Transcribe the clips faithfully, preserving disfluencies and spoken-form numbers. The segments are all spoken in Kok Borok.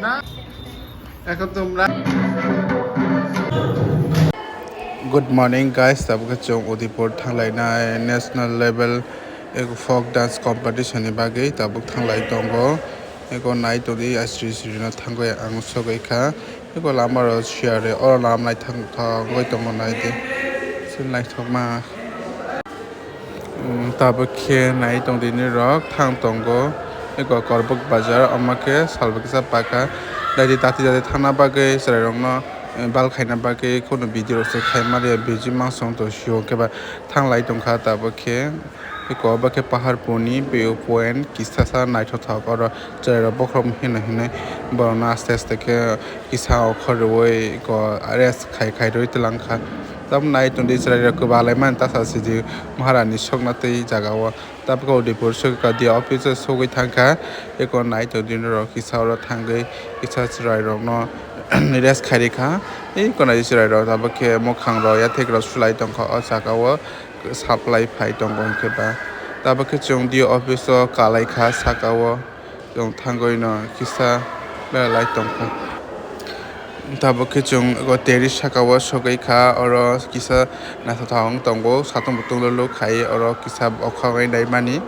Good morning guys, tabuk khe chwng Udaipur thanglainai national level eko folk dance competition ni bagwi tabuk thanglai tongo. Eko nai tongdi asri sri no thangwi ang sogwi kha. Eko lama rok siyare oro lam nai thang thang oi tongo nai di. Sini naithokma. Tabuk khe nai tongdi nirok thang tongo. Eko Korbuk bazar, omo khe salbakisa paka. Daidi tati daidi thangna bagwi chwrairokno, eh, bal khaina bagwi kheno video rok se khaima rwya, biji mansong to sio khe ba thanglai tongkha. Tabuk khe eko obo khe Paharpur ni view point kisa sa naithothok, oro chwrairok bokhorok hino hinwi borokno aste aste khe kisa okhor rwui eko rest khai khai rwui twlang kha. Tabuk nai tongdi chwrairok kwbalaimani tasa sidi Maharani sokna twi jaga o. Tabuk khe Udaipur sogwi kha, D O office o sogwi thang kha. Eko nai tongdi norok kisa oro thangwi kisa chwrairokno rest khai rikha. Eko nai chwrairok tabuk khe mwkhang rok yathek rok sulai tongkha o jaga o, supply phai tongo hwnkhe ba. Tabuk khe chwng D O office o kalai kha saka o. Chwng thangwi no kisa belai tongkha. Tabuk khe chwng o terrace saka o sogwi kha, oro kisa naithothok wng tongo, satung butung lwlwk khai oro kisa okhagwi naimani.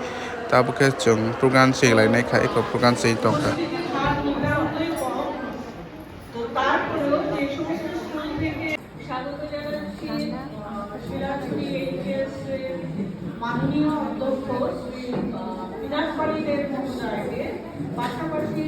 Tabuk khe chwng program chenglainai kha, eko program chengwi tongkha. তো তারপরেও যে সমস্ত স্কুল থেকে স্বাগত জানাচ্ছি, আহ, শিলাছড়ি এইচএস এর মাননীয় অধ্যক্ষ শ্রী, আহ, বিরাট পাড়ি দেব মহোদয়কে, পাশাপাশি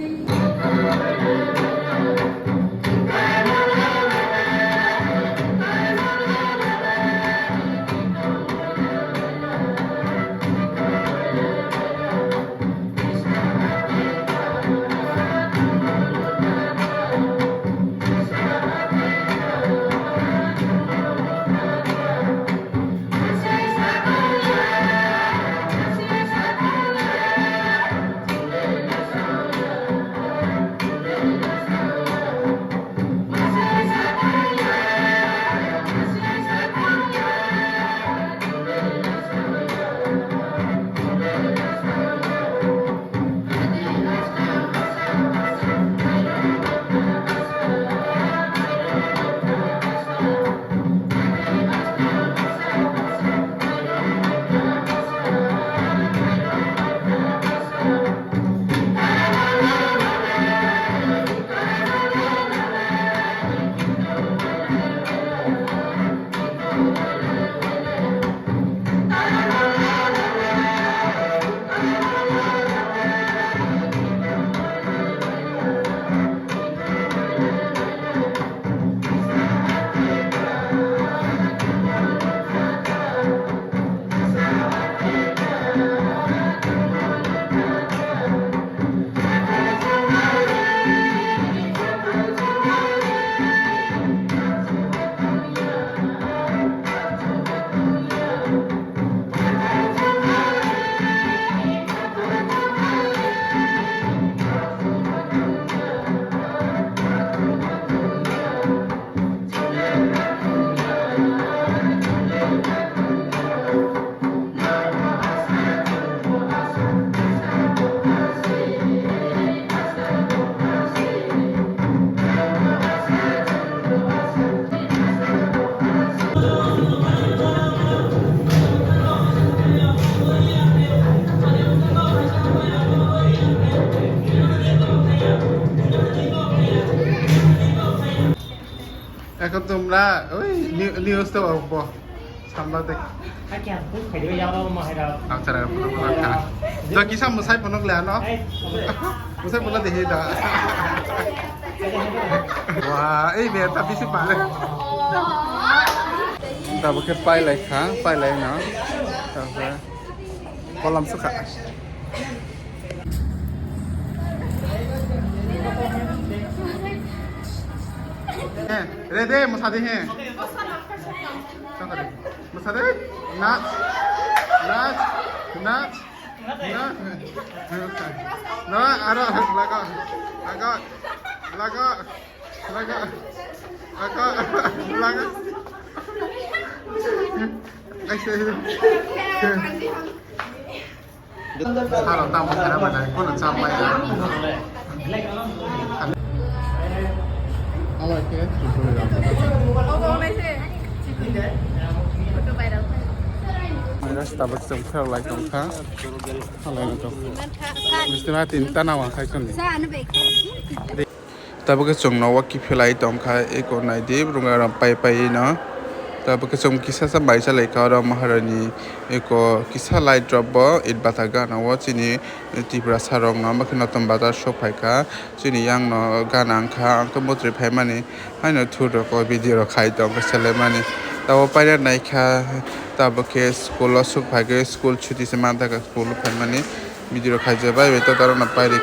এখন তোমরা ওই নিউ-, নিউজ তো অল্প সামলাতে। আচ্ছা, রে, কোনো কোনো খা। তো কি সাম মুসাই পনক লে আনো? মুসাই পনক দেখি দা। ওয়া, এই বে, তা বেশি পারে। Tabuk khe pailai kha, pailai no. Tabuk khe kolam sukha. He, ready, mwsadi he. Mwsadi. Nach, nach, nach. No, aro, lago, lago, lago. Laga. Laga. Laga. Aise. Haro tamo khara bana, kono chap maya. Rasta bwswng phwrwk lai tongkha. Halai tong. Misti ma tin ta nawa khai soni. Tabuk khe chwng nogo kiphilai tongkha, eko naidi, rwnga rok pai pai no. Tabuk khe chwng kisa sa mai chalai kha, oro Maharani eko kisa light rok bo it bata gana o chini Tiprasa rok no, omo khe Notun Bazar sok phai kha. Chini yang no gana wngkha, ang khe motri phaimani, haino thur rok o video rok khai tongkha selaimani. Tabuk paina naikha, tabuk khe school o sok phai khe, school chuti se mantha kha, school o phaimani video rok khaijak bai, bai to aro no pairi.